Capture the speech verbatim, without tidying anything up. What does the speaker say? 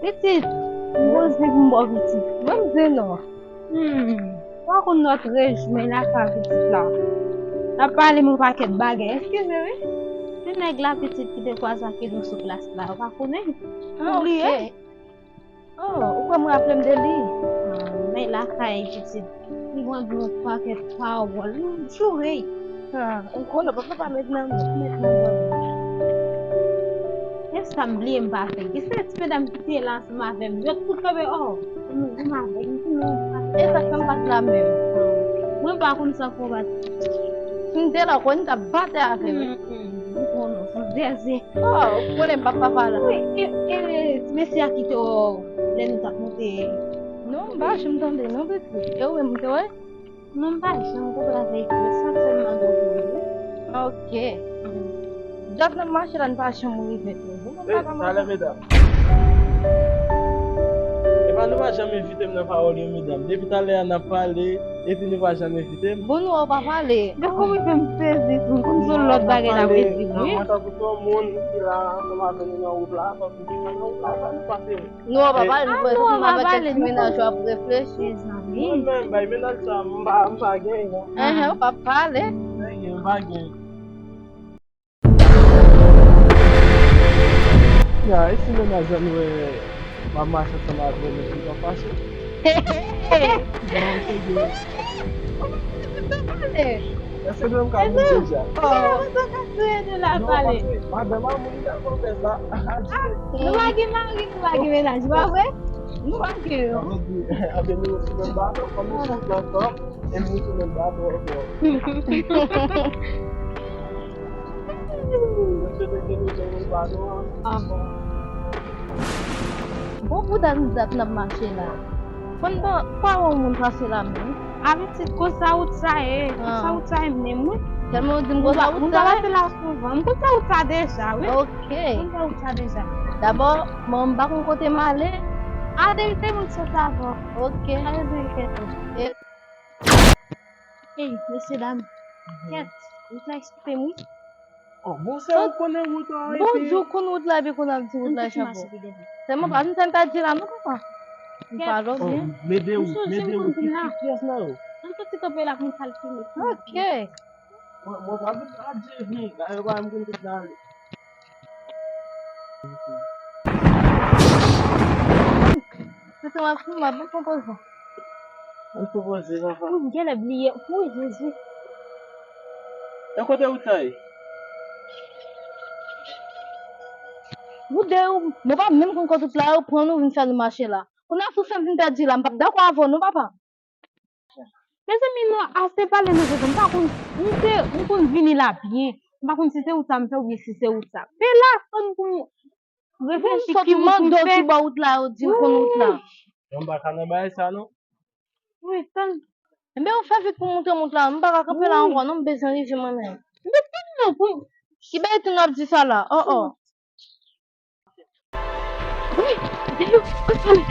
Pitit, m poze pou m ba w pitit. Mwen m di non. Hmm. Ou pa konn lòt rejim lakay pitit la. N ap pale m yon pakèt bagay. Eskize wi. Se nèg la pitit ki te kwaze ak nou sou plas la. Ou pa konnen? Ah, ou bliye? Ok. Oh, ou kwè m raple m de li? Ah, men lakay pitit. Li ban nou yon pakèt pawòl. Nou joure. Ah, ou konnen papa pa met nan men, met nan men. E sa m bliye m pa fè. Ki se ti medam ki te la ansanm avè m. Yo tout kanpe, oh, nou vin avè m, nou pa fè. E sa k fè m pa t la menm. Mwen pa konn sa fò bat. Si m te la, ou konnen m t ap batay avè l. Mm, mm, m konnen, se zèzè. Oh, ou konnen m pa papa la. Wi, e, e, ti mesye a ki te wè w lè nou t ap monte. Non, m pa janm tande, non, pitit. E ou menm, ou te wè? Non, m pa janm kontre avèk yo, sa sèlman donk wi. Ok. Djòb nan mache la, n pa janm rive tou. Bon, mwen pa ka mache. Talè, medam. Epa nou pa janm envite m nan pawòl yo, medam. Depi talè a n ap pale, epi nou pa janm envite m. Bon, nou pa pale. Gade kòman fè m sezi tou, m konn se yon lòt bagay n ap redi, wi. Mwen tankou se yon moun ki la ansanm avè nou nan wout la, tankou se nan wout la, sa nou pase. Nou pa pale, nou pale, nou pa pale, nou pale. Mennaj w ap reflechi. Mezanmi. Mwen menm, bay mennaj sa, m pa, m pa gen, non. Enhen, ou pa pale. M pa gen, m pa gen. Ya, e si mennaj la nou wè, m ap mache ansanm avè l, epi l pa fache? Hey, hey, hey. Bon, se byen. Èske nou menm ka moute deja? Oh. Sa w ka sou de la pale? Non, paske madanm a moun li ta konn fè sa. Nou pa gen mari, nou pa gen mennaj, pa vre? Nou pa gen yo. Anben nou sou menm bato, kòm nou sou menm bato, e nou sou menm bato ankò. Mwen swete ke nou sou menm bato. Ah bon. Bon, pou dat, dat n ap mache la. Konn pa, pa wè yon moun pase la menm. Abitit konsa wout sa ye. Konsa wout sa ye menm wi. Tèlman ou di m konsa wout sa ye. Moun pa pase la souvan. M konsa wout sa deja wi. Ok. M konsa wout sa deja. Dabò, mwen m pa konn kote m ale. A verite moun sot avan. Ok. A verite tou. E Ey, mesye dam. Kèt, wout la eskipe m wi. Oh, bon, se ou konnen wout la, epi. Bondye, ou konn wout la, epi konn ap di wout la echape. Sèlman pa vin fè m pèdi la, non, papa. M pa lòt byen. Mede wout, mede wout, ki pyès nan yo. Ann soti kanpe la pou m kalkile. Ok. Mwen, mwen pa vin adye vin, dayè pa m konn kote m ale. Mwen konpoze. Mwen konpoze, papa. Ou genlè bliye. Wi, Jezi. E kote ou ta ye? Ou de ou, nou pa menm konn kote ou la, ou pran nou vin fè nou mache la. Kounye a si w fè m vin pèdi la, m p ap dakò avè w non, papa. Mezanmi, non, ase pale nan zòt, m pa konn, m te, m konn vini la byen. M pa konn si se wout sa m fè oubyen si se wout sa. Men la, tann pou m reflechi ki wout m fè. Ki bò wout la, yo di m konn wout la. Wi. Non, m pa ka nan bagay sa, non. Wi, tann. Enben, ou fè vit pou montre m wout la. M pa ka kanpe la ankò, non, m bezwen rive mwen menm. Men tann non, pou. Ki bagay tann w ap di sa la? Oh, oh. Wi, dèyè w, konsa li.